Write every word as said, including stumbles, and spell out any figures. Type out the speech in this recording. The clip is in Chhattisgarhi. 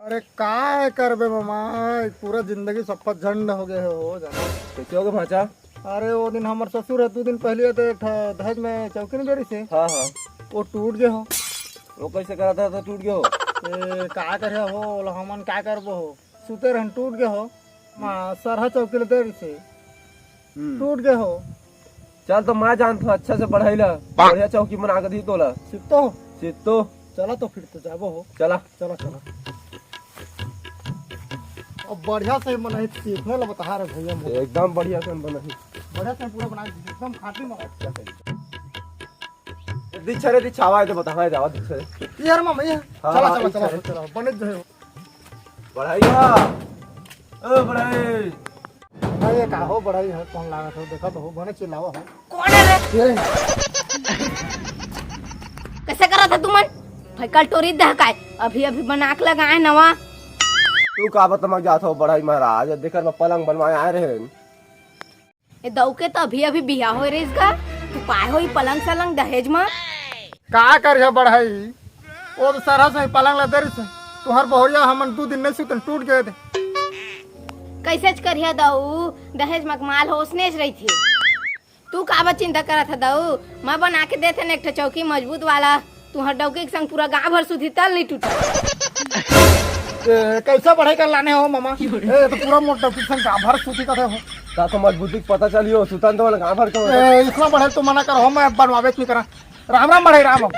अरे काय करबे मामा, पूरा जिंदगी सफा झंड हो गए हो जाना। कैसे हो गए भांचा? अरे वो दिन हमर ससुर है, दो दिन पहले तो एक ठा दहेज में चौकी नहीं दे रही से। हाँ, हाँ। वो टूट गए हो। वो कैसे करा था तो टूट गए हो? ए, का करे हो, ओला हमन का करबो हो, सुते रहन टूट गए हो। माँ सरहा चौकी ले दे रही से। हम्म। टूट गए हो। चल तो मैं जानत हूँ अच्छा से बढ़ाई ला। बढ़िया चौकी बना के दी तोला। सीखतो हो? सीखतो। चला तो फिर तो जाबो हो। चला। चला, चला। अब बढ़िया से बनाई, सीखने ला बता रहे भैया मोर। एकदम बढ़िया से बनाई। बढ़िया से पूरा बनाई, एकदम खाटी में। दीक्षा रे, दीक्षा, आवा, इधर बता, हाँ, जावा, दीक्षा रे। यार मामा, ये। हाँ, चला, हाँ, चला, दीक्षा चला, रे। चला, बने जो है। बढ़ाई बा। ओ बढ़ाई। अरे का हो बढ़ाई है, कौन लागत हो? देखा तो हो, बने चिल्लावा हो। कौन है रे? ये। कैसे करा था तुमन? भाई कल टोरी दह काय, अभी अभी बना के लगाए नवा। तू का बतमा जात हो बढ़ाई महाराज, देकर मैं पलंग बनवाए आए रहे। ए दऊ के तो अभी अभी बिहा होए रहिस गा, तू पाए हो ई पलंग सलंग दहेज म? का करिया बढ़ाई, वो तो सरहा से ही पलंग ला दे रहिस, तुहर बहुरिया हमन दू दिन नहीं सुतन, टूट गए थे। कैसेच करिया दऊ, दहेज म माल हो ओसनेच रहिथे। तू काबर चिंता करत ह दऊ, मैं बना के देथे न एक ठो चौकी मजबूत वाला, तुहर डौकी के संग पूरा गांव भर सुधी तल नहीं टूटे। ए, कैसे बढ़े कर लाने हो मामा? ए, तो पूरा मोटा पीछे का भर सूती का हो। ता तो मजबूती के पता चलियो, सुतन तो वाला गांव भर के हो। ए, इतना बढ़े तो मना कर हो, मैं बनवावे नहीं करा। राम राम बढ़े राम।